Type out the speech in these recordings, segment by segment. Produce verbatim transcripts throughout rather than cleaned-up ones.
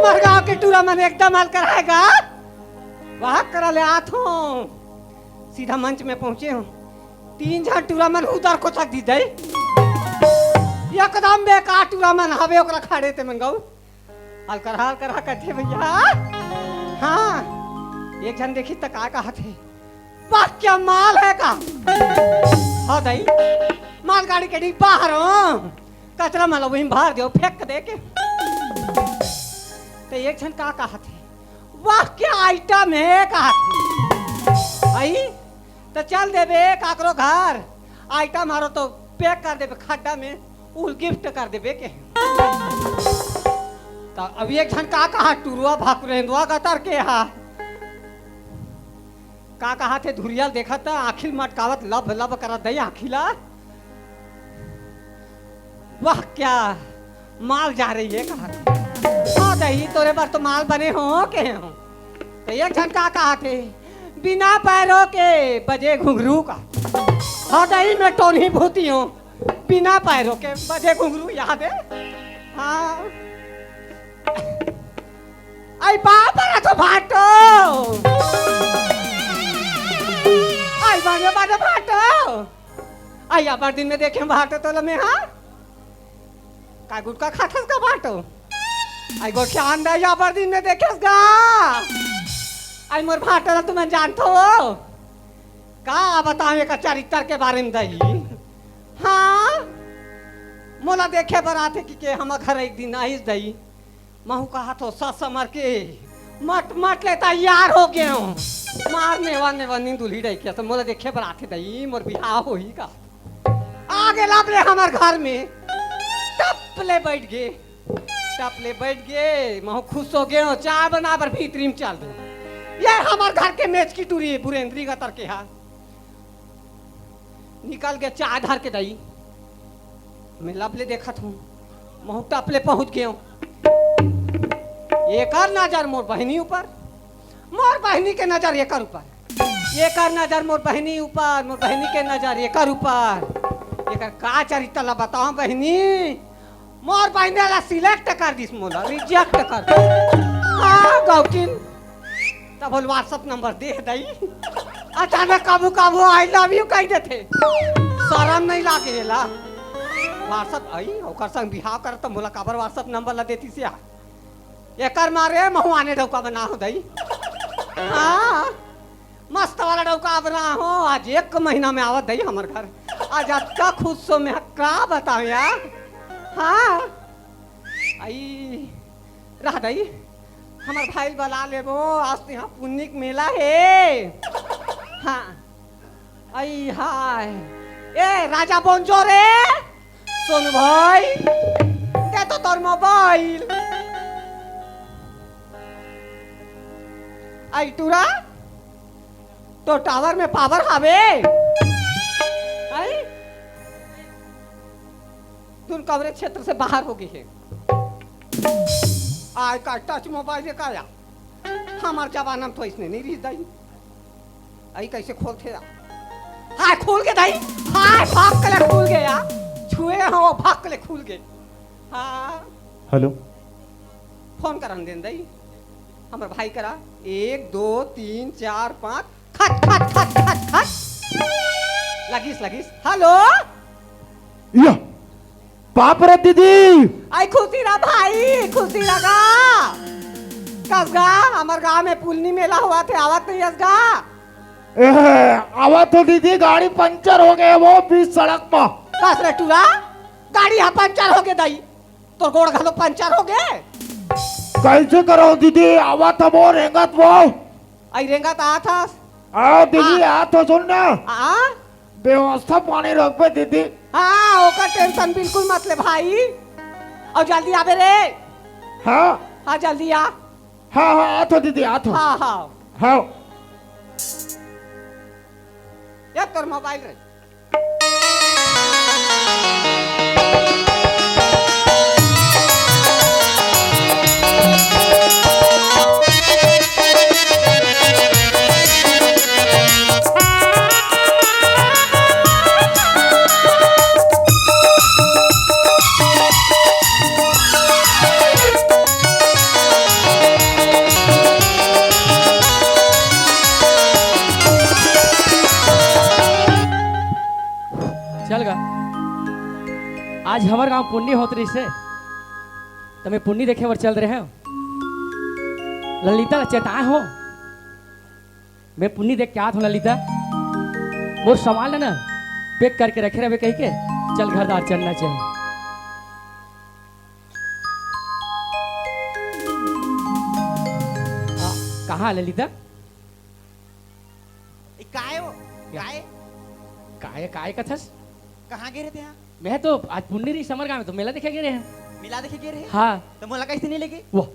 हर गांव के टूरा मन एकदम अलकरहा हे गा। वाह, करा ले आत हो। सीधा मंच में पहुंचे हो। तीन झन टूरा मन उधर को तक दी दई। एकदम बेकार टूरा मन हवे, ओकरा खड़े ते मन गऊ। अलकरहा, अलकरहा कथे भैया। हाँ, एक झन देखी त का कहत हे। वाह, क्या माल है का? हाँ दई, मालगाड़ी के डिब्बा हरो। कचरा मन ल उही म भर देव, फेंक दे के। त एक झन का कहत हे, वाह, क्या आइटम है, कहत हे। अई, त चल देबे काकरो घर, आइटम हरो तो पैक कर देबे खड्डा में, उल गिफ्ट कर देबे के। त अब एक झन का कहा, टुरुआ भकुरेंदुआ गतर के हा। का कहत हे धुरिया ल देखत, आँखी ल मटकावत लब लब करत दई आँखी ला। वाह, क्या माल जा रही है, कहत। हाँ दई, तोरे बर तो माल बने हो, के हो। त एक झन का कहत हे, बिना पैरों के बजे घुंघरू का। हाँ दई, मैं टोनही भूती हो, बिना पैरों के बजे घुंघरू, याद हे? हाँ। अई बाप रे, तो भाटो। अई बाजे बाजे भाटो। अई अब्बड़ दिन में देखे भाटो तोला मैं, हाँ? का गुटखा खाथस का भाटो? अई गोठिया अंडा, अई अब्बड़ दिन में देखेस गा। अई मोर भाटो ला तुमन जानथो? का बताओं एकर चरित्र के बारे में दई? हाँ? मोला देखे बर आथे कि के हमर घर एक दिन आइस दई। महू कहत हो सस समर के मट मट ले तैयार हो गेंव। मार नेवा नेवा नी दुल्ही डइकिया त मोला देखे बर आथे दई, मोर बिहाव होही का। आगे लब ले हमर घर में टप ले बइठ गे, टप ले बइठ गे। महू खुस हो गेंव, चाय बनाय बर भीतरी म चल देंव। ये हमर घर के मेचकी टूरी बुरेंद्री गतर के हा। निकल गे चाय धर के दई। मैं लब ले देखत हूँ, महू टप ले पहुँच गेंव। एकर नजर मोर बहिनी ऊपर, मोर बहिनी के नजर एकर ऊपर, एकर नजर मोर बहिनी ऊपर, मोर बहिनी के नजर एकर ऊपर। एकर का चरित्र ला बताओं बहिनी, मोर बहिनी ला select कर दिस, मोला reject कर दिस। हाँ गौकिन, तब बोल WhatsApp नंबर दे दई। अचानक काबू काबू I love you कहि देथे, सरम नहीं लागे ला। WhatsApp अई, ओकर संग बिहाव करत त मोला काबर WhatsApp नंबर ला देतिस या? एकर मारे महू आने डौका बनाहूँ दई। हाँ, मस्त वाला डौका बनाहूँ। आज एक महीना में आवत दई हमर घर। आज अतका खुस हों मैं, का बताओं यार। हाँ, अई, रह दई, हमर भाई ल बला लेबो, आज तो यहाँ पुन्नी के मेला हे। हाँ, अई हाय, ए राजा बोंजो रे, सोनू भाई, दे तो तोर मोबाइल। अई टूरा, तोर टावर में पावर हावे? अई, तुम कवरेज क्षेत्र से बाहर हो गे हे। आय का टच मोबाइल हे का या? हमर जमाना में तो अइसने नहीं रहिस दई। अई कइसे खोलथे या? हाय खुल गे दई, हाय भक्क ले खुल गे या। छुए हों भक्क ले खुल गे। हाँ। हेलो। फोन करन दे न दई। हमर भाई करा एक, दो, तीन, चार, पाँच, खट, खट, खट, खट, खट। लगिस, लगिस। हेलो। या, बाप रे दीदी। अई खुशी रह भाई, खुशी रह गा। कस गा, हमर गांव में पुलनी मेला होवत हे, आवत नहीं हस गा? ए, आवत हों दीदी, गाड़ी पंचर हो गे हे वो बीच सड़क म। कस रे टूरा, गाड़ी हा पंचर हो गे दई, तोर गोड़ घलो पंचर हो गे। कइसे करंव दीदी, आवत हों वो रेंगत वो। अई रेंगत आत हस? आ दीदी, हाँ। आत हों, सुन ना। हाँ? व्यवस्था पानी रखबे दीदी। हाँ, ओकर tension बिल्कुल मत ले भाई। अउ जल्दी आबे रे। हाँ। हाँ, जल्दी आ। हाँ, हाँ, आत हों दीदी, आत हों। हाँ, हाँ। हाँ। ये तोर मोबाइल रे। आज हमर गांव पुन्नी होत रहिस हे, त मैं पुन्नी देखे बर चल रहे हंव। ललिता ला चेताए हंव, मैं पुन्नी देख के आत हंव ललिता, मोर सामान ला ना pack करके रखे रहिबे कहिके, चल घर दार चलना चाही। आ, कहां ललिता? ए, काय हो? या। काय? काय, काय कथस? कहां गे रहे तें हा? मैं तो आज पुन्नी रहिस हमर गांव में, तो मेला देखे गे रहे हंव। मेला देखे गे रहे? हां। त मोला कइसे नइ लेगे? वाह,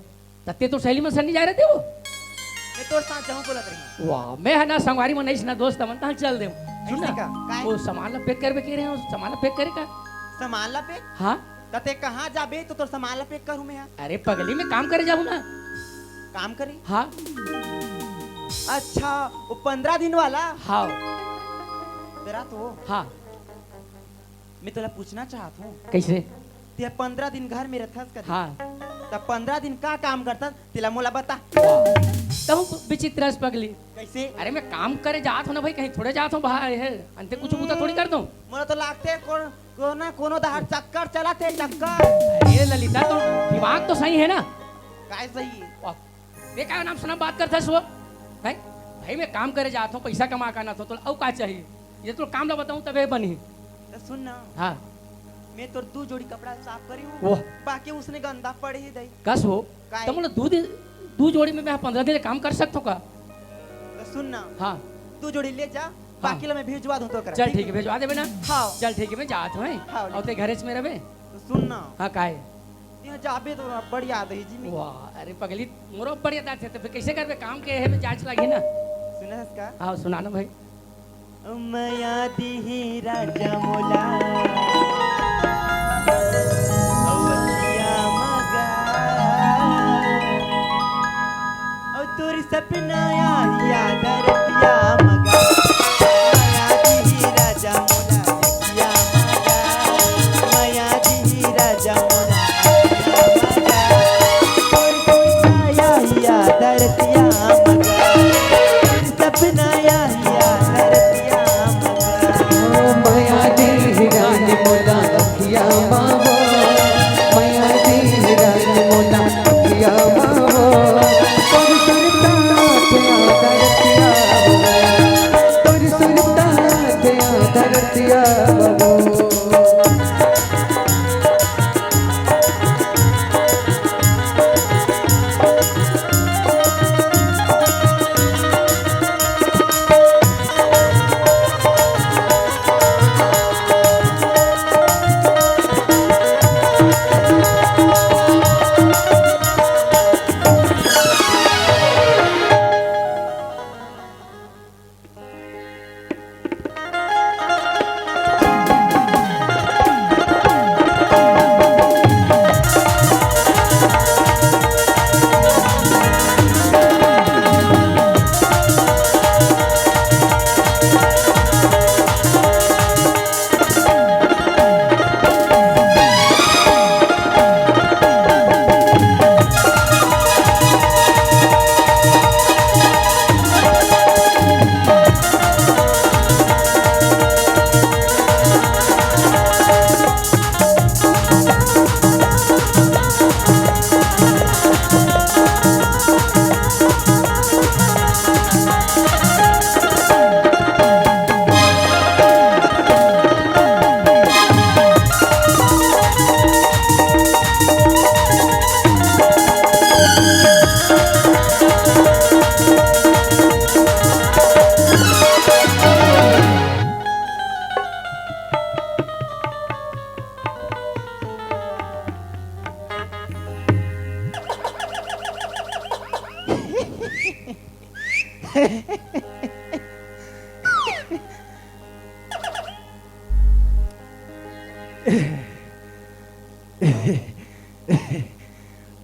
त तें तोर सहेली मन संग नइ जाय रहे तें वो? मैं तोर साथ जाहूं बोलत रहिस। वाह, मैं ह ना संगवारी मन अइस ना दोस्त मन, तहां चल देंव। सुन ना, अइसे का? काय? वो सामान ला pack करबे कहे रहे हंव, सामान ला pack करे का? सामान ला pack? हां। त तें कहां जाबे त तोर सामान ला pack करहूं मैं हा? अरे पगली, मैं काम करे जाहूं ना। काम करे? हां। अच्छा, वो पंद्रह दिन वाला? हां। तेरा तो। हां। मैं तोला पूछना चाहत हंव। कइसे? तें पंद्रह दिन घर में रहिथस कदे? हां। त पंद्रह दिन का काम करथस, तेला मोला बता। तहूं विचित्र अस पगली। कइसे? अरे मैं काम करे जात हंव ना भई, कहीं थोड़े जात हंव बाहर, हे, अंते कुछू बुता थोड़ी करत हंव। मोला तो लागथे कोन, कोनो ना कोनो डहर चक्कर चलत हे, चक्कर। अरे ललिता, तोर दिमाग तो सही हे ना? काय सही हे? वाह, तें का नाम सुना बात करथस वो? हैं? भई मैं काम करे जात हंव, पइसा कमा के लानत हंव, तोला अउ का चाही? ये तो काम ला बताहूं तभे बनही। त सुन ना। हां। मैं तोर दू जोड़ी कपड़ा साफ करे हंव, वाह। बाकी उसने गंदा पड़े हे दई। कस वो? काय? त मोला दू दिन, दू जोड़ी में मैं पंद्रह दिन काम कर सकत हंव का? त सुन ना। हां। दू जोड़ी ले जा, हां। बाकी ला मैं भेजवा दूं तोर करा, चल ठीक हे? ठीक हे, भेजवा देबे ना? हां। चल ठीक हे, मैं जात हंव, हैं? हां, ले। अउ तें घरेच में रहिबे? त सुन ना। हां, काय? तें हा जाबे त अब्बड़ याद आही जी मैं। वाह, अरे पगली, मोरो अब्बड़ याद आथे, त फेर कइसे करबे? काम के हे, में जांच लागही ना। सुनस का? हां, सुना ना भई। मया दिही राजा मोला, अउ अखिया मगा, अउ तोर सपना आही आधा रतिया मगा। मया दिही राजा मोला अखिया मगा, मया दिही राजा मोला अखिया मगा। तोर सपना आही आधा रतिया मगा, तोर सपना आही आधा रतिया मगा। ओ मया दिही राजा मोला अखिया मा वो, मया दिही राजा मोला अखिया मा वो। तोर सुरता आथे आधा रतिया मा वो, तोर सुरता आथे आधा रतिया मा वो।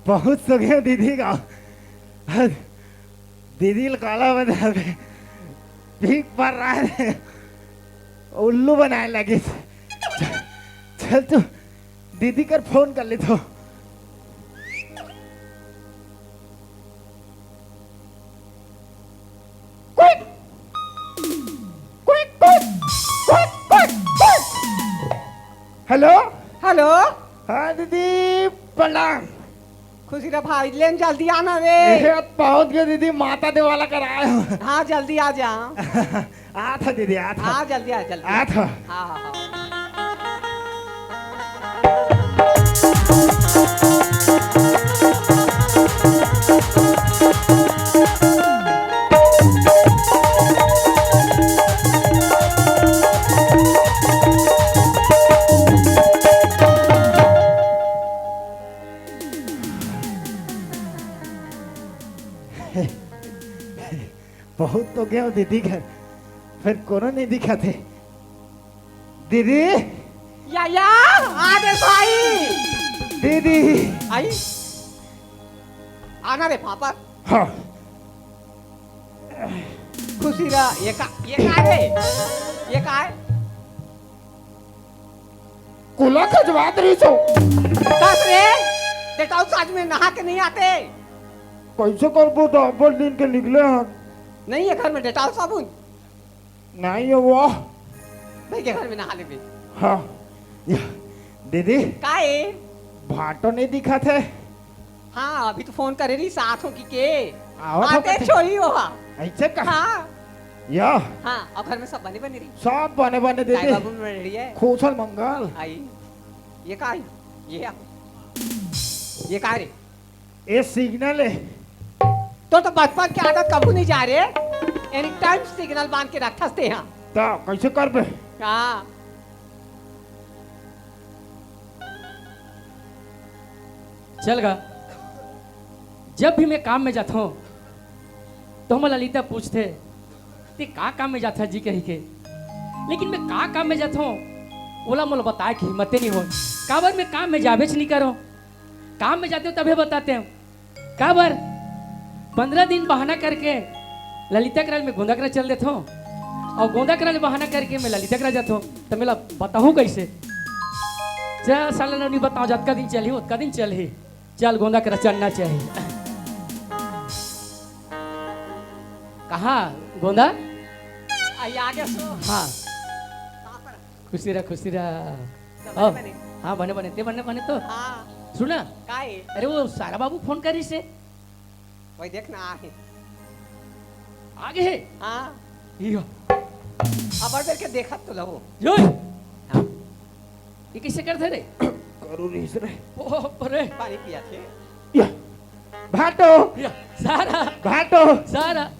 बहुत सुग्घर दीदी का। दीदी ल काला बता दे। पीक पर रहा है। उल्लू बनाए लगिस। चल तू दीदी कर फोन कर ले तो। Quick! Quick, quick! Quick, quick, quick! Hello? Hello. हाँ दीदी, प्रणाम। खुशी रह भाई, लेन जल्दी आना रे। ए, पहुंच गए दीदी, माता देवाला कराए हो। हाँ, जल्दी आ जा। आ था दीदी, आ था। हाँ, जल्दी आ, जल्दी। आ था। हाँ, हाँ, हाँ। बहुत तो गए दीदी घर, फिर कोनो नहीं दिखा थे। दीदी। या, या, आ दे भाई। दीदी। आई। आना रे पापा। हाँ। खुशी रह, ये का, ये का रे? ये का है? कुला खजवात रही सो। दस रे, डेटॉल साज में नहा के नहीं आते। कैसे करबो, तो अब्बल दिन के निकले हैं। नहीं है घर में डेटॉल साबुन? नहीं है वो। भाई के घर में नहा लेबे। हाँ। या, दीदी। का ए? भाटो नहीं दिखा थे। हाँ, अभी तो फोन करे रही, साथ हो कि के? आवत हो आते कथे? छोही हो हा। ऐसे का? हाँ। या। हाँ, अब घर में सब बने बने रही। सब बने बने दाई दीदी। बाबू में रही है। कुशल मंगल। आई। ये का है? ये आ। ये का रे? ये सिग्नल है। तो, तो बचपन के आदत कभू नहीं जा रे। एनी टाइम सिग्नल बांध के रखस ते हा। तो कैसे करबे? हाँ। चल गा, जब भी मैं काम में जाथों, तो हमर ललिता पूछथे, "ते का काम में जाथा जी?" कही के। लेकिन मैं का काम में जाथों, ओला मोला बताए के हिम्मते नहीं हो। काबर मैं काम में जाबेच नहीं करो। काम में जाते हो तभे बताते हो। काबर? पंद्रह दिन बहाना करके ललिता करा ले मैं गोंदा करा चल देथों, और गोंदा करा ले बहाना करके मैं ललिता करा जाथों, तो मैं ला बताहूँ कैसे? चल साला, नहीं बताओ, जतका दिन चलही, ओतका दिन चलही। चल, गोंदा करा चलना चाहिए। कहाँ गोंदा? आई आगे सो। हाँ। कहाँ पर? खुशी रह, खुशी रह। सब आओ। बने बने? हाँ, बने बने। ते बने बने तो। हाँ। सुना? का है? अरे, वो सारा बाबू फोन करिस हे। वही देख ना, आ हे। आ गे हे? हाँ। यो। अबर बेर के देखत तो लहो। यो। हाँ। ये कैसे करथे रे? करू रहीस रे। बाप रे। पानी पिया थे। या। भाटो। या। सारा। भाटो। सारा।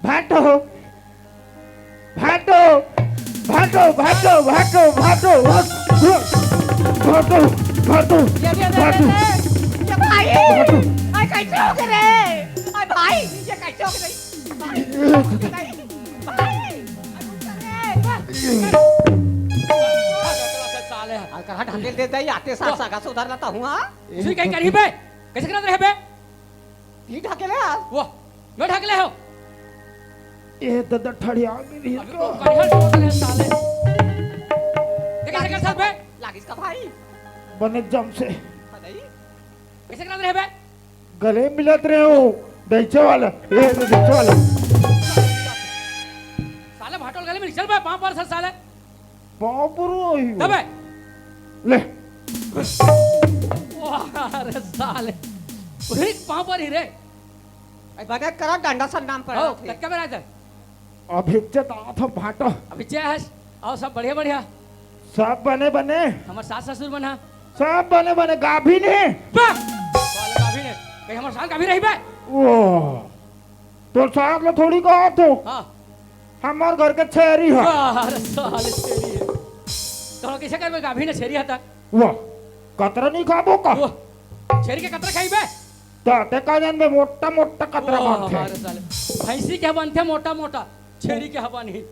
भाटो। भाटो। भाटो, भाटो, भाटो, भाटो, भाटो, भाटो, ये, ये, ये, भाटो। ये, ये, ये भाई। भाटो। अरे कैसे हो गए रे? अरे भाई, ये कैसे हो गए? भाई, भाई, भाई, अरे उठ रे। साले। अरे कहाँ ढकेल देता है, आते साथ हाँ। सगा सुधार लेता हूँ, हाँ? सुई कहीं करीब है। कैसे करत रहे बे? ती ढकेले हस? वाह, मैं ढकेले हो। ए ददा ठड़िया गे रही अभी का? तो बढ़िया ढकेले साले। देख, देख, देख, बे। लागिस का भाई? बने जम से। हाँ, नहीं। कैसे करत रहे बे? गले मिलत रहे हो, बेचे वाला। ए, बेचे वाला। साले भाटोल गले में चल बे, पाँव पर सर साले। पाँव पर वही हो। तबे। ले। वाह, अरे साले। वही पाँव पर ही रे। अरे बने करा डंडा सन नाम पर हो, आथे। तब क्या बेरा जाए? अभी इज्जत आत हो भाटो। अभी जय हस, आओ सब बढ़िया बढ़िया। सब बने बने। हमर सास ससुर मन हा। सब बने बने, गाभी नहीं। बा! साले गाभी नहीं। कहीं हमर सास गाभी रही बे? ओ। तोर सास ला थोड़ी कहा थो। हाँ। हमर घर के छेरी है। अरे साले छेरी है। तो कैसे करबे गाभी ने छेरी हता? वाह। कतरा नहीं खाबो का? वाह। छेरी के कतरा खाई बे? त ते का जानबे मोटा मोटा कतरा वाह, बांधथे। अरे साले। भैंसी के बनथे मोटा मोटा, छेरी के हवा नहीं।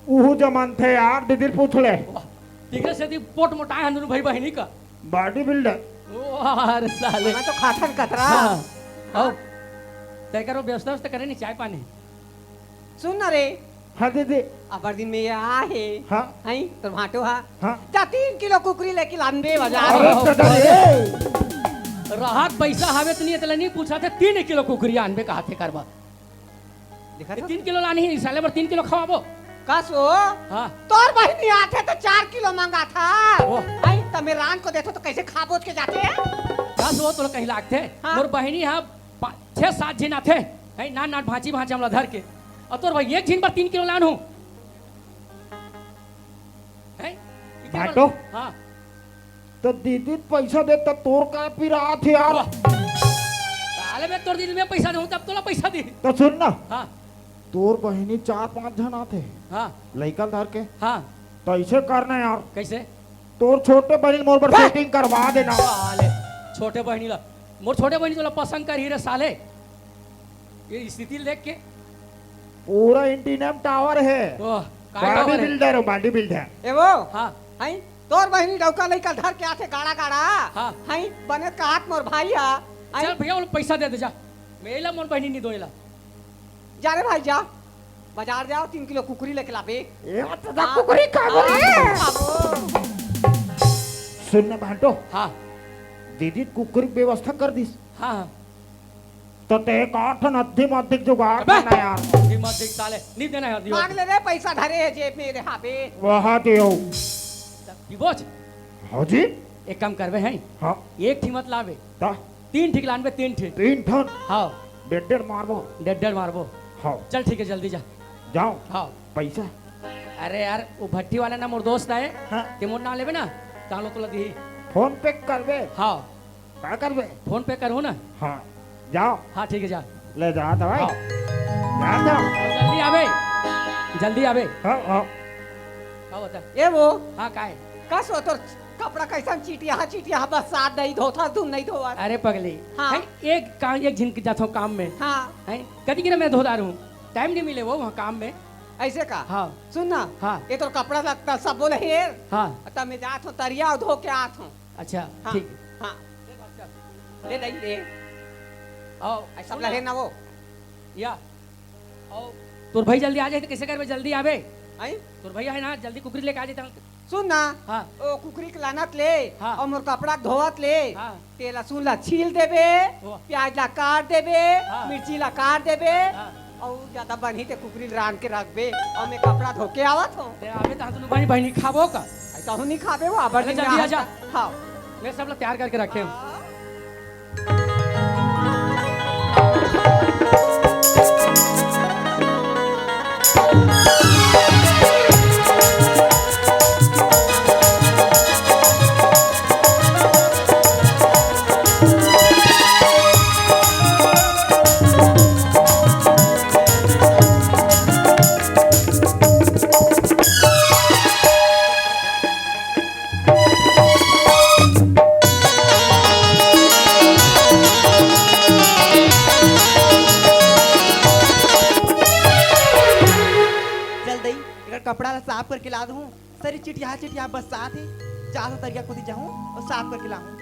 उहू जमानथे यार, दीदी पूछ ले। वाह। ठीक है, सेती पोट मोटाए हन दोनों भाई बहिनी का। Body builder. वाह, अरे साले। मैं तो खाथन कतरा। हाँ। आओ। तय करो व्यवस्था, व्यवस्था करे नहीं चाय पानी। सुन ना रे। हाँ दीदी। अबर दिन में ये आ हे। हाँ। हैं, तोर भाटो हा। हाँ। जा तीन किलो कुकरी लेके लानबे बाजार। अरे दादा रे। राहत पैसा हवे तो नहीं, इतने नहीं पूछा थे, तीन किलो कुकरी आनबे कहा थे करबा। देखा ये था? तीन किलो लानी है, साले बर तीन किलो खवाबो। का सो? हाँ। तोर बहिनी आथे त चार किलो मंगाथा। ओह। आई, त मैं रांध के देथों त कइसे खा बोज के जाथे? का सो तोला कहीं लागथे? हाँ। मोर बहिनी हा पा-, छह सात झिन आथे। हैं, नान नान भांची भांचा मन ला धर के। अउ तोर भाई एक झिन बर तीन किलो लानहूं। हैं? इके बर भांटो। हाँ। त दीदी पइसा दे त तोर का पिरात हे यार? वाह। साले मैं तोर दीदी मैं पइसा देहूं तब तोला पइसा दे। त सुन ना। हाँ। तोर बहिनी चार पांच झन आथे। हाँ। लइका ल धर के। हाँ। त अइसे करना यार। कइसे? तोर छोटे बहिनी ल मोर बर बे! सेटिंग करवा देना। साले, छोटे बहिनी ला, मोर छोटे बहिनी तोला पसंद करही रे साले। ये स्थिति ल देख के। पूरा एंटीनियम टावर हे। ओह, का टावर हे? बॉडी बिल्डर हूं, बॉडी बिल्डर। ए वो? हाँ। हैं? तोर बहिनी डौका लइका धर के आथे गाड़ा गाड़ा। हाँ। हैं? बने का हाथ मोर भाई हा। हैं? चल भैया, वो पइसा दे दे जा। मैं एला मोर बहिनी नहीं दो एला। जा रे भाई, जा। बाजार जाओ, तीन किलो कुकरी लेके लाबे। ए, त हाँ। कुकरी खाबो हाँ, रे। खाबो। सुन ना भांटो। हाँ। दीदी कुकरी के व्यवस्था कर दिस। हाँ, हाँ। त ते एक आठ ठन अद्धी मद्धी के जुगाड़ अबे! करना यार। अद्धी मद्धी के साले, नहीं देना है अद्धी मांग मद्धी। ले रे, पइसा धरे हे जेब में, रे हाबे। वहा देव। तब डिवोर्स? हाँ जी। एक काम करबे हैं? हाँ। एक ठी मत लाबे। ता? तीन ठी लानबे, तीन ठी। तीन ठन? हाँ। डेढ़ डेढ़ मारबो। डेढ़ डेढ़ मारबो। हाँ। चल ठीक है, जल्दी जा। जाओ। हाँ। पइसा? अरे यार, वो भट्टी वाला ना मोर दोस्त हे। हाँ। ते मोर नाम लेबे ना, तालो तोला दिही। फोन पे करबे? हाँ। का करबे? फोन पे करहूं ना। हाँ। जाओ। हाँ, ठीक है, जा। ले जा दवाई। हाँ। जा, जा। जल्दी आबे। जल्दी आबे। हाँ, हाँ। का होता? ए वो। हाँ, का हे? का सो तोर कपड़ा कइसन चिटिया, चिटिया, बरसात नहीं धोथा, धुन नहीं धोवत। अरे पगली, हाँ। हैं, एक काम, एक झिन के जाथों काम में। हाँ। हैं, कदी के ना मैं धोदार हूँ, टाइम नहीं मिले वो वहाँ काम में। अइसे का? हाँ। सुन ना, हाँ। ये तोर कपड़ा लत्ता सब बोले हेर। हाँ। त मैं जाथों तरिया अउ धो के आथों। अच्छा, हाँ, ठीक। हाँ। ले दई, ले। आओ, अइसा सुन वाला ना। हे ना वो। या। आओ। तोर भाई जल्दी आ जाए त कइसे करबे? जल्दी आबे। आई? तोर भाई हे ना, जल्दी कुकरी लेके आ जाए त। सुन ना। हाँ। ओ कुकरी के लानत ले। हाँ। अउ मोर कपड़ा धोवत ले। हाँ। तेल लहसुन ला छील देबे, वाह। प्याज ला काट देबे, हाँ। मिर्ची ला काट देबे, हाँ। अउ ज्यादा बनही ते कुकरी ल रांध के रखबे, अउ मैं कपड़ा धो के आवत हूँ। ते आबे तहाँ दुनू बहिनी, बहिनी खाबो का? अरे तहूँ नहीं खाबे वो, अबड़ अरे दिन में जल्दी आ आज जा। तक। हाँ। मैं सब ला तैयार करके रखे हूँ। हाँ। चल दई, एकर कपड़ा ला साफ करके ला दूँ। सरी चिटिया चिटिया बरसात हे, जाथों तरिया कोती जाहूँ अउ साफ करके लाहूँ।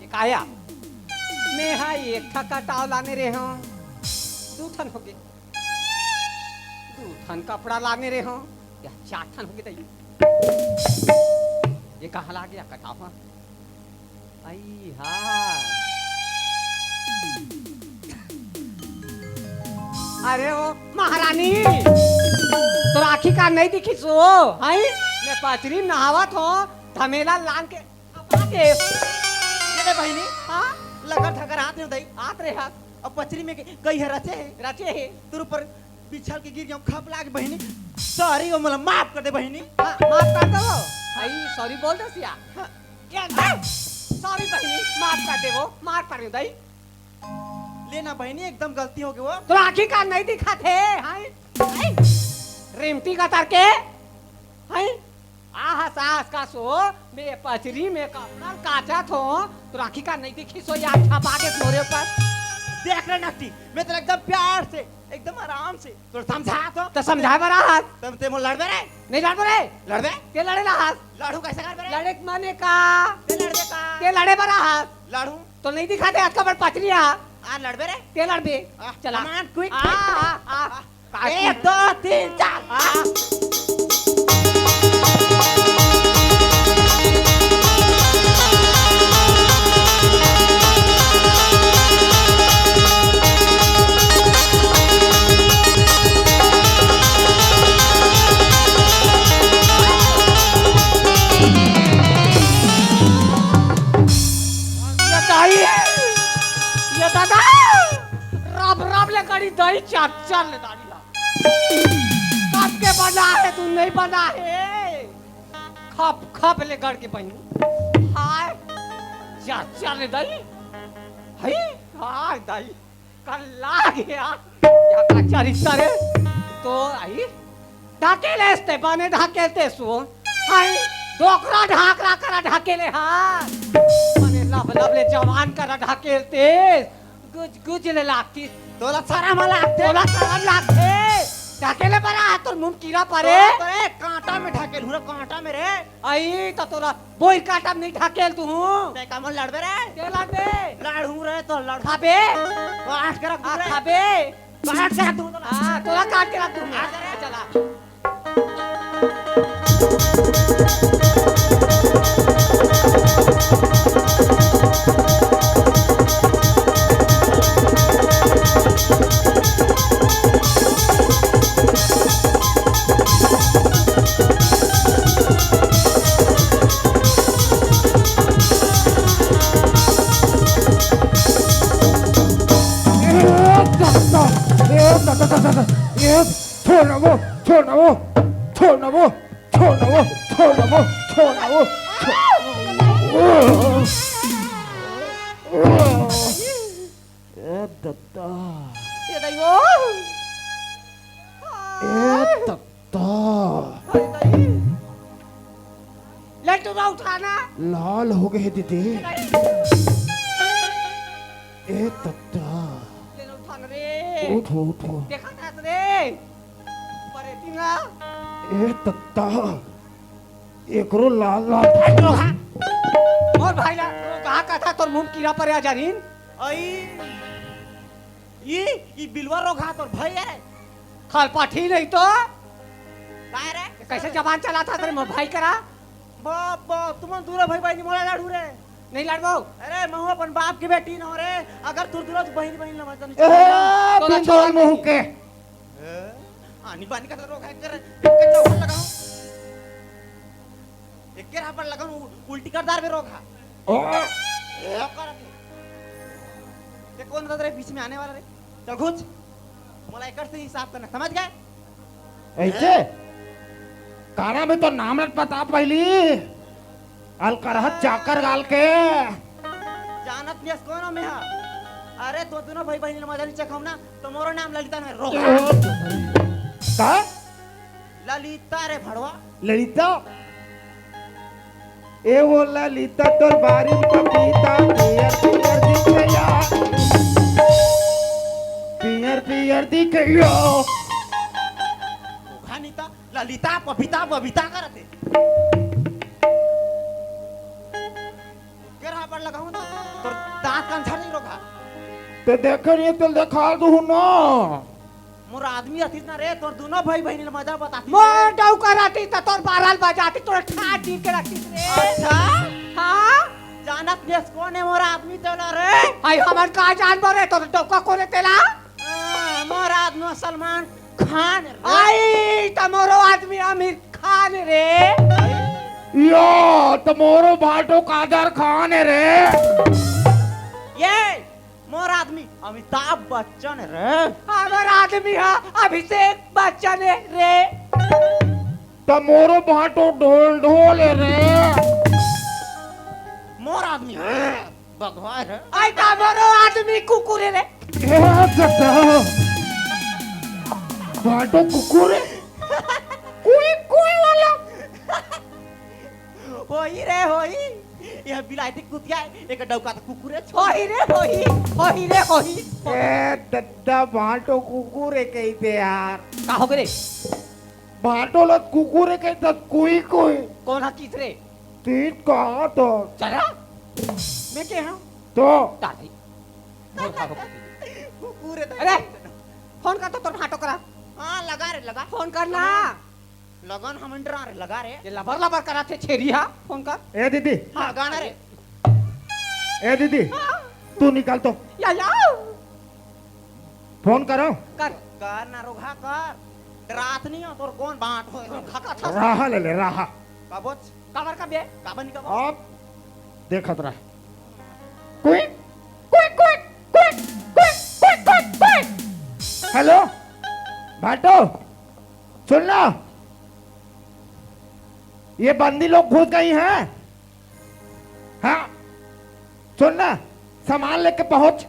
ये का या? मैं हा एक ठा कटाव लाने रेहेंव, दू ठन होगे। दू ठन कपड़ा लाने रेहेंव, या चार ठन होगे दई। ये कहाँ ला गे कटाव? आई हा। अरे ओ महारानी, तोर आँखी का नहीं दिखिस ओ, हैं? मैं पचरी में नहावत हूँ, धमेला लान के खपा के। ये ले बहिनी, हाँ? लकर धकर हाथ में दई। हाथ रे हाथ। अब पचरी में के-, कई हे रचे हे। रचे हे। तोर ऊपर बिछल के गिर जाऊँ, खप लागे बहिनी। सॉरी, वो मोला माफ कर दे बहिनी। हाँ, माफ कर दे वो। आई, सॉरी बोल दे सिया। हाँ। ये ना, सॉरी बहिनी, माफ कर दे वो, माफ कर दे दई। ले ना बहिनी, एकदम गलती होगे वो। तोर आँखी का नहीं दिखत हे, हैं? हैं? रेमटी का तार के, हैं? आहा सास का सो, मैं पचरी में कपड़ा काचत हूँ, तोर आँखी का नहीं दिखिस ओ यार, छपा के तोरे ऊपर। देख रे नकटी, मैं तेला एकदम प्यार से, एकदम आराम से तोला समझात हूँ। त समझाए बर आहस। तब ते मोर लड़बे रे? नहीं लड़बे रे। लड़बे? ते लड़े ला हस। लड़ू कइसे करबे रे? लड़े के माने का? ते लड़बे का? ते लड़े बर आहस। लड़ू। तो नहीं दिखाते आज का बड़ पचरी आ। आ लड़बे रे? ते लड़बे। आ, चला। Come on, quick, आ, quick, आ, quick। आ। आ, एक, दो, तीन, चार। आ। चल ले दाढ़ी ला। कब के बना हे, तू नहीं बना हे। खप, खप ले गड़ के बहिनी। हाय। जा, चल ले दाई। हई, हाय दाई। कल लाग गया। या का चरित्र हे? तो आई। ढकेलेस ते बने ढकेलते सो। हाय, डोकरा ढाकरा करा ढकेले हा। बने लब लब ले जवान करा ढकेलते। गुज गुज ले लागती। तोला सरम लागथे। तोला सरम लागथे। ढकेले बरा, तोर मुंह कीरा परे। तोला तो रे कांटा में ढकेल हूँ रे, कांटा में रे। आई तो तोला बोई कांटा में नहीं ढकेल तू हूँ। ते का मन लड़बे रे? ते लड़बे। लड़ हूँ रे तो लड़। खाबे। काट के रख दूँ आ, रे। खाबे। काट के रख दूँ तोला। हाँ, तोला काट के रख दूँ मैं। काट के रख। चला। ए, दत्ता, ए, दत्ता, दत्ता, दत्ता, ए, छोड़ ना वो, छोड़ ना वो, छोड़ ना वो, छोड़ ना वो, छोड़ ना वो, छोड़ ना वो, छोड़ ना वो। ए, दत्ता। ए, दाइयो। ए, दत्ता। अरे, दाई। लड्डू ना उठाना। लाल हो गए दीदी। ए, दाई। ए, दत्ता। ले ना उठाना रे। उठ, उठ। देखा था रे। परे तीना। ए, दत्ता। एकरो लाल लाल भाई रोगहा। मोर भाई ला रोगहा कथा तोर मुंह कीरा परे आ जानिन। अई, ई, ई बिलवा रोगहा तोर भाई हे। खलपाठी नहीं तो। काय रे? कैसे जबान चलाथा तेरे मोर भाई करा? बाप, बाप, तुमन दूनो भाई बहिनी मोला लड़ू रे। नहीं लड़बो। अरे, महू अपन बाप के बेटी न हो रे। अगर तू दूनो बहिनी, बहिनी न मत ए, तोला बिंदोल छोड़ा मुंह नहीं। के। ए, आनी बानी का तो रोग है, कर, एक चौहान लगाओ। एक के रापर लगाओ, उ-, उल्टी कर दार बे रोग है। ओ। ए, कर दे। ये कौन था तेरे बीच में आने वाला रे? चल घुच। मोला एकर से हिसाब करना, समझ गए? ऐसे? कारा में तो नाम रख बता पहली। अलकरहत चाकर गाल के। जानत नियस कौन हो मेहा? अरे, तो दोनों भाई बहिनी मजा नहीं चखाऊ ना, तो मोरो नाम ललिता नहीं, रोक। का? ललिता रे भड़वा। ललिता? ए वो ललिता तोर बारी में पपीता, पियर पियर दिखे या। पियर पियर दिखे या। धोखा नहीं था। ललिता, पपीता, बबीता करत हे। के रापड़ लगाऊं ना, तोर दांत कान झड़ नहीं रोगा। ते देखे नहीं, तेल देखा दूं ना। मोर आदमी अतीत ना रे, तोर दोनों भाई बहिनी ल मजा बताती। मोर डौका राती त तोर बारल बजाती, तोर ठाट चीर के रखती रे। अच्छा? हाँ? जानत नेस कौन है मोर आदमी तेला रे? आई हमन का जानबो रे, तोर डौका कोन है तेला? हाँ, मोर आदमी सलमान खान रे। आई, त मोरो आदमी आमिर खान रे। या, त मोरो भाटो कादर खान रे। ये, मोर आदमी अमिताभ बच्चन रे। हमर आदमी हा अभिषेक बच्चन रे। त मोरो भाटो ढोल ढोल रे। मोर आदमी बघवा रे। आई त मोरो आदमी कुकुर रे। ए, दद्दा। भाटो कुकुर रे। कुई, कुई वाला। होई रे, होई। यह बिलायती कुतिया है, एक डौका त कुकुर है। होई रे, होई। होई रे, होई। ए, दद्दा, भाटो कुकुर है कहिथे यार। का हो गे रे? भाटो ल कुकुर हे कहिथे, कुई कुई। कोन हा किहिस रे? तीत कहा तो। चला। मैं के हूँ? तो। तारी। कुकुर हे तो। अरे, फोन कर तो तोर भाटो करा। हाँ, लगा रे, लगा। फोन कर ना। लगन हम डरा रे, लगा रे। ये लबर लबर करा थे छेरी हा, फोन कर। ए दीदी। हाँ, लगा ना रे। ए दीदी, हाँ। तू निकाल तो। या, या। फोन करो। कर। कर ना रोगहा कर। डरात नहीं हो, तोर कौन बांट हो? रोगहा का था? राहा ले ले, राहा। काबोच? काबर का बे? काबर नहीं काबोच? अब देखत रह। Quick, quick, quick. हेलो भाटो, सुन ना, ये बंदी लोग घुस गई हैं। हाँ, सुन ना, सामान लेके पहुंच,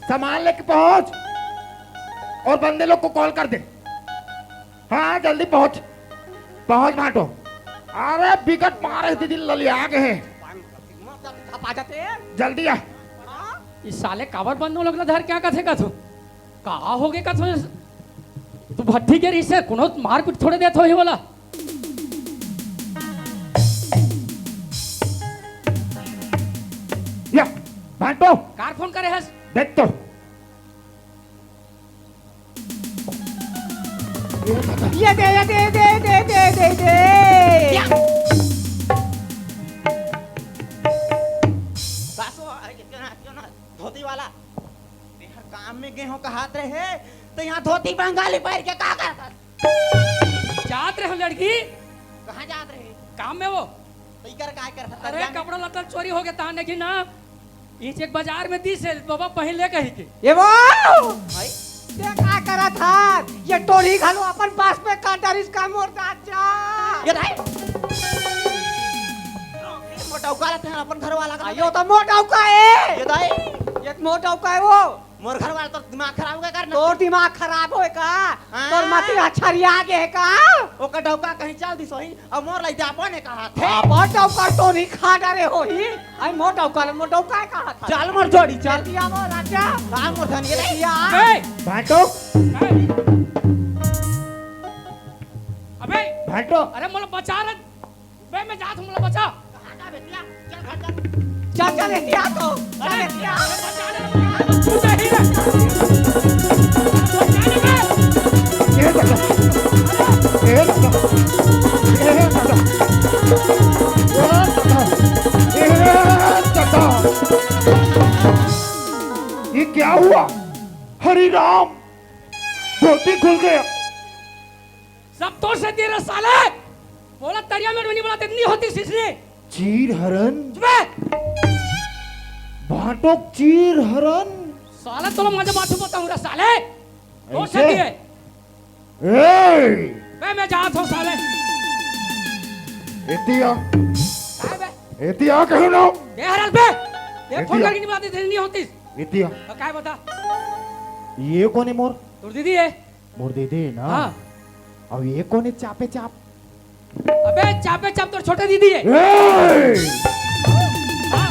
सामान लेके पहुंच और बंदे लोग को कॉल कर दे। हाँ, जल्दी पहुंच, पहुंच भाटो। अरे बिकट मारे दीदी, ललिया गए हैं। जल्दी आ। हाँ? इस साले काबर बंदो लोग ला धर के कथे कथो? का हो गे कथो? तू भट्टी के रिसे कोनो मारपीट थोड़े देत होही वाला। या, भाटो। कार फोन करे हस? देख तो। ये दे, ये दे, दे, दे, दे, दे, दे। या। बस वो, अरे, क्यों ना, क्यों ना, धोती वाला। तेहर काम में गे हो कहात रहे, तो यहाँ धोती बंगाली पहिर के का करत? जात रहे हो लड़की। कहाँ जात रहे? काम में वो। तो इकर काय करत? अरे, कपड़ा लत्ता चोरी हो गया, तान देखी ना। इच एक बाजार में दिस हे, बाबा पहिन ले कही के। ये वो! भाई, ये का करत हाथ? ये टोरी घलो अपन पास में काट डारिस का मोर दादा। ये दाई। ये मोटा उका रहते हैं अपन घर वाला का। यो तो मोटा उका है। ये दाई। ये मोटा उका है वो। मोर घर वाला तो दिमाग खराब हो गया कर ना। तोर दिमाग खराब होए का? हाँ। तोर मति हछरिया गे हे का? ओकर डौका कहीं चल दिस होही, अउ मोर लइका अपन हे कहा थे। अपन डौका तो नहीं खा डरे होही। आई मोर डौका ले, मोर डौका हे कहा था। चल मोर जोड़ी, चल। दिया मोर राजा। हाँ, मोर धन ये दिया। ए! भाटो। ए! अबे! भाटो। अरे मोला बचा रे। बे, मैं जात हूँ, मोला बचा। कहाँ का बेटिया? चल घर चल। चल, चल, एतिया तो। चल, एतिया। तू सही रे। ए दादा। ए दादा। ए दादा। ए दादा। ए दादा। ये क्या हुआ? हरि राम, धोती खुल गया। सब तो से तेरा साले। बोला तरिया में डोनी बोला तेरी नहीं होती सिसने। चीर हरन। चुप बे। भाटोक चीर हरन। साले तोला मजा माथू बताऊंगा साले। तो से ऐसे? दिए। ए! बे मैं जात हूँ साले। एतिया। काय बे? एतिया कहूँ ना। ये हरल बे। ये फोन एतिया। करके नहीं बुलाती तेरी नहीं होती। एतिया। तो काय बता? ये कोन हे मोर? तोर दीदी हे। मोर दीदी हे ना? हाँ। अब ये कोन हे चापे चाप? अबे चापे चाप तोर छोटे दीदी हे। ए! हाँ।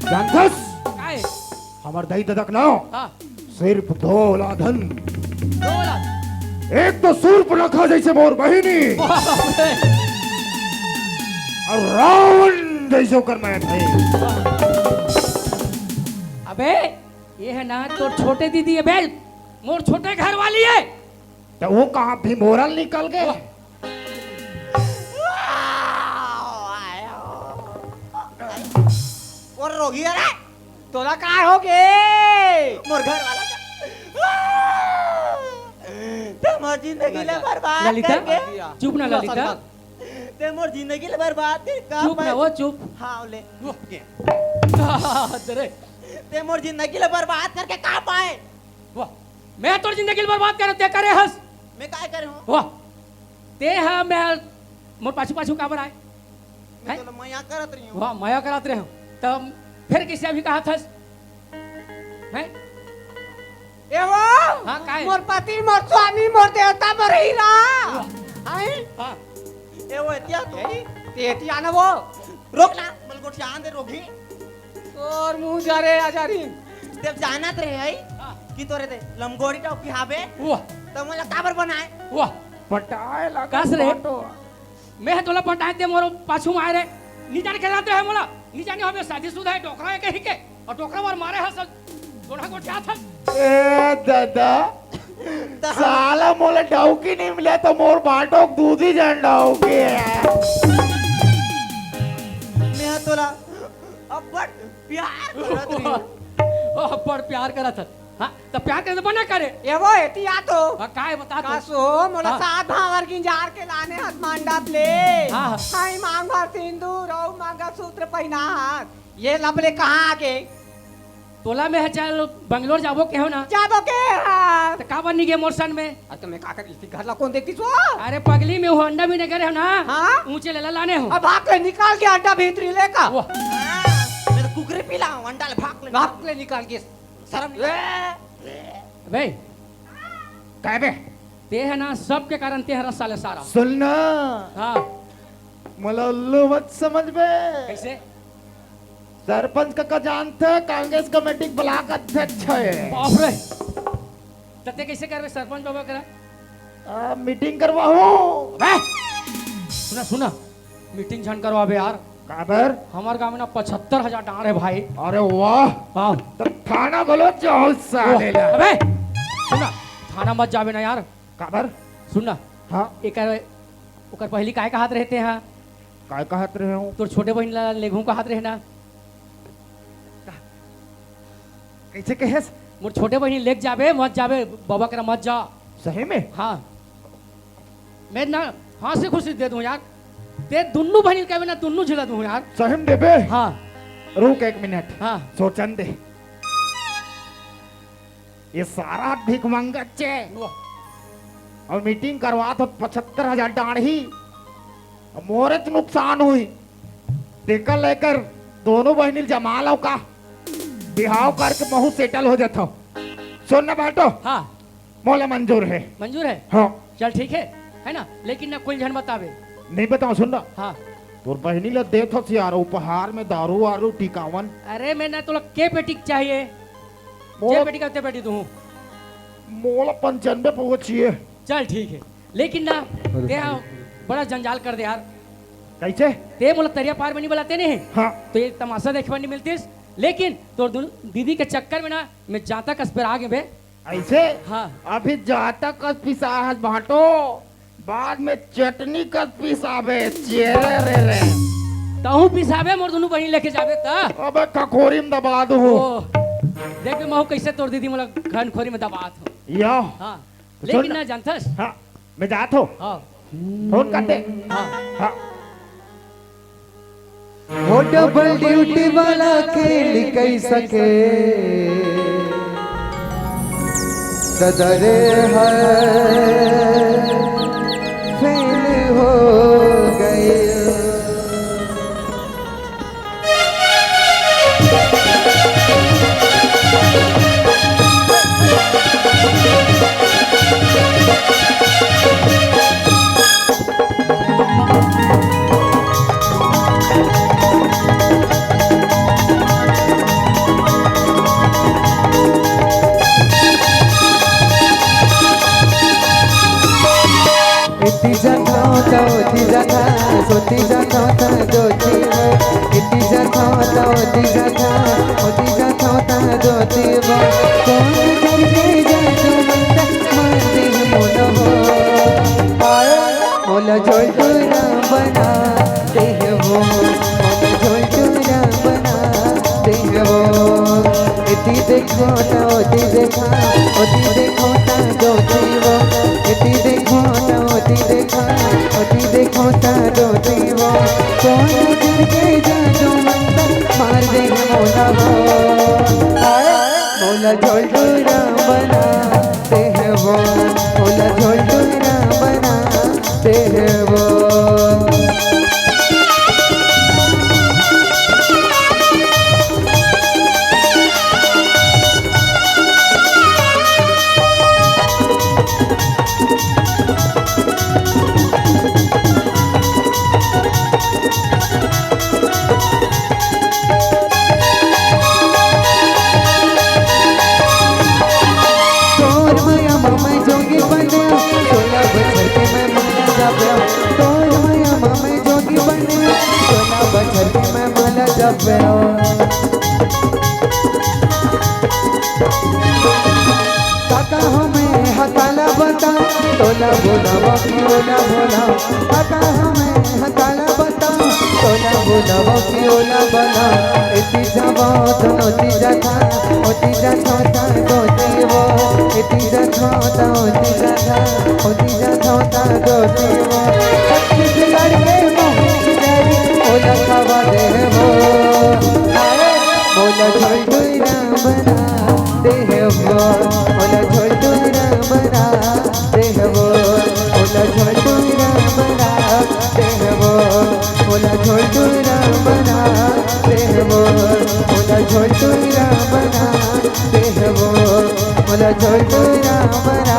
जानथस? काय? हमर दाई ददा के नाव हाँ। सिर्फ दो औलाद हन। दो औलाद। एक तो सूर्पनखा जैसे मोर बहिनी बाप रे। और रावण जैसे ओकर मैं भाई। अबे ये हे ना तोर छोटे दीदी हे बे, मोर छोटे घर वाली हे। त वो कहाँ भिमोरल निकल गे? वाह। वो रोगी हे रे। तोला काय हो गे? मोर घर वाला का। ते मोर जिंदगी ला बर्बाद ललिता, करके। चुप ना ललिता। ते मोर जिंदगी ला बर्बाद करके का चुप ना पाए? वो, चुप। हाँ, ले। वो के? अरे। ते मोर जिंदगी ला बर्बाद करके का पाए? वाह, मैं तोर जिंदगी ल बर्बाद करे, ते करे हस। मैं काय करे हूँ? वाह, ते हा मैं मोर पाछू पाछू काबर आए? मैं हैं? तो मया करत रही हूँ। वाह, मया करत रहे हो। तब फिर किसे अभी कहा थस? हैं? ए वो, हाँ, काय? मोर पति, मोर स्वामी, मोर देवता, मोर हीरा। वाह। हैं? हाँ। ए वो एतिया तू। यही? ते एतिया ना वो। रोक ना, मल गोठियान दे रोगी। तोर मुंह जा रे, आ जा रही। जब जानत रहे हई हाँ। कि तोरे दे लमगोड़ी टॉप की हाबे, वाह। त मोला काबर बनाए? वाह। पटाए ला कस रे? बाटो। मैं तोला पटाए ते मोर पाछू मारे। नी जाने के रहते है मोला। नी जाने हमें शादीशुदा है, डोकरा है कहीं के। और डोकरा मार मारे हस। सोना को क्या था? ए दादा, त साला मोला डौकी नहीं मिला तो मोर बाटो दूधी जन डौकी है। मैं तोला अब्बड़ प्यार करत रही। ओ, अब्बड़ प्यार करत हस। हाँ, त प्यार करे त बना करे। ए वो एती आ तो। हाँ, काय बता तो? का सो, मोला हाँ। सात भावर गिंजार के लाने हस मंडप ले। हाँ, हाँ। हाई मांग भर सिंदूर, अउ मंगलसूत्र पहिना हस। ये लबले कहाँ आगे? ओला मैं ह चल बंगलोर जाबो के हो ना। जाबो के हा। त का बर नी गे मोर संग में? अरे त मैं का कर, इसी घर ला कौन देखती सो? अरे पगली, मैं वो अंडा भी नहीं करे हो ना। हाँ? ऊंचे लेला लाने हो। अब भाग ले, निकाल के अंडा भीतरी लेका। वाह। मैं तो कुकरी पीला हूँ, अंडा ले भाग ले। भाग ले निकाल के। शर्म नहीं। ए! बे, काय बे? ते है ना, सबके कारण ते हरा साले सारा। सुन ना। हाँ। मोला उल्लू मत समझ बे। कैसे? सरपंच का, का जानते, कांग्रेस कमेटी के ब्लॉक अध्यक्ष है। बाप रे। त ते कैसे करबे सरपंच बाबा करा? आ, मीटिंग करवाहूँ। अबे! सुना, सुना, मीटिंग झन करवाबे यार। काबर? हमार गांव में ना पचहत्तर हजार डांड़ है भाई। अरे वाह। हाँ। त थाना घलो जाहूँ साले वाह। ला। अबे! सुना, थाना मत जाबे ना यार। काबर? सुन ना। हाँ। एकर, ओकर पहली काय कहत रहे ते हा? काय कहत रहे हो? तोर छोटे बहिन ला लेगहूँ कहत रहे ना। कैसे कहेस? मोर छोटे बहिन लेग जाबे, मत जाबे, बाबा करा मत जा। सही में? हाँ। मैं ना हंसी खुशी दे दूँ यार। ते दुन्नू बहिन कहबे ना, दुन्नू झिला दूँ यार। सही में देबे? हाँ। रुक एक मिनट। हाँ। सोचन दे। ये सारा भिखमंगा चे। वाह। अउ मीटिंग करवात हो पचहत्तर हजार डांड़ ही। अब मोरेच नुकसान हुई। तेकर लेकर दोनों बहिनी ल जमा लव का? बिहाव करके महूँ सेटल हो जाथव। सुन ना बेटो। हाँ। मोला मंजूर है। मंजूर है? हाँ। चल ठीक है, है ना? लेकिन ना कोई झन बताबे। नहीं बताऊँ, सुन ना। हाँ। तोर बहिनी ल देथस यार, उपहार में दारू वारू टिकावन। अरे मैं ना तोला के पेटी चाहिए? मोला जे पेटी का ते पेटी दूँ। मोला पंचानबे पौवा चाहिए। चल ठीक है, लेकिन ना अरे ते हा बड़ा जंजाल कर दे यार। कैसे? ते मोला तरिया पार में नहीं बुलाते नहीं। हाँ। तो ये तमाशा देखे बर नहीं मिलतीस, लेकिन तोर दुन-, दीदी के चक्कर में ना मैं जांता कस पेरा गे बे। ऐसे? हाँ। अभी जांता कस पिसा हस भांटो, बाद में चटनी कस पिसाबे, चेरे रे रे। तहूँ पिसाबे, मोर दुनू बहिनी लेके जाबे त। अबे खखोरी में दबा दूँ। ओ, देख बे महूँ कैसे तोर दीदी मोला घनखोरी में दबात हो। या। हाँ। तो लेकिन सुन ना जानथस? हाँ, मैं जात हो। हाँ। फोन कर दे। हाँ। हाँ। हो डबल ड्यूटी वाला खेल कई सके, सदरे हर फेल हो गए। एती जाथव त ओती जाथस, ओती जाथव त जोती हो। एती जाथव त ओती जाथस, ओती जाथव त जोती हो। कोन करके जादू मंतर मार दे मोला हो। आय, मोला झोलटुरा बना दे हो, मोला झोलटुरा बना दे हो। एती देखो त ओती देखा, ओती देखो त जोती वो। एती देखो त ओती देखा, ओती देखो त जोती वो। कोन करके जादू मंतर मार दे मोला हो। हाय, मोला झोलटुरा बना दे हो, मोला झोलटुरा बना दे हो। तोर मया म मैं जोगी बनेव, सोला बछर के मैं माला जपेव। तोर मया म मैं जोगी बनेव, सोला बछर के मैं माला जपेव। काका हो मैं हा काला बतावं, तोला बोलावं कि ओला बोलावं। काका हो मैं हा काला बतावं, तोला बोलावं कि ओला बोलावं। एती जावं त ओती जाथव, ओती जाथव त जोती वो। एती जाथव त ओती जाथव, ओती जाथव त जोती वो। छत्तीसगढ़ के महूँ खिचड़ी ओला खवा दे वो। अरे ओला झोलटुरा बना देहबो, ओला झोलटुरा बना देहबो, ओला झोलटुरा बना देहबो, ओला झोलटुरा बना देहबो, ओला झोलटुरा बना देहबो, ओला झोलटुरा बना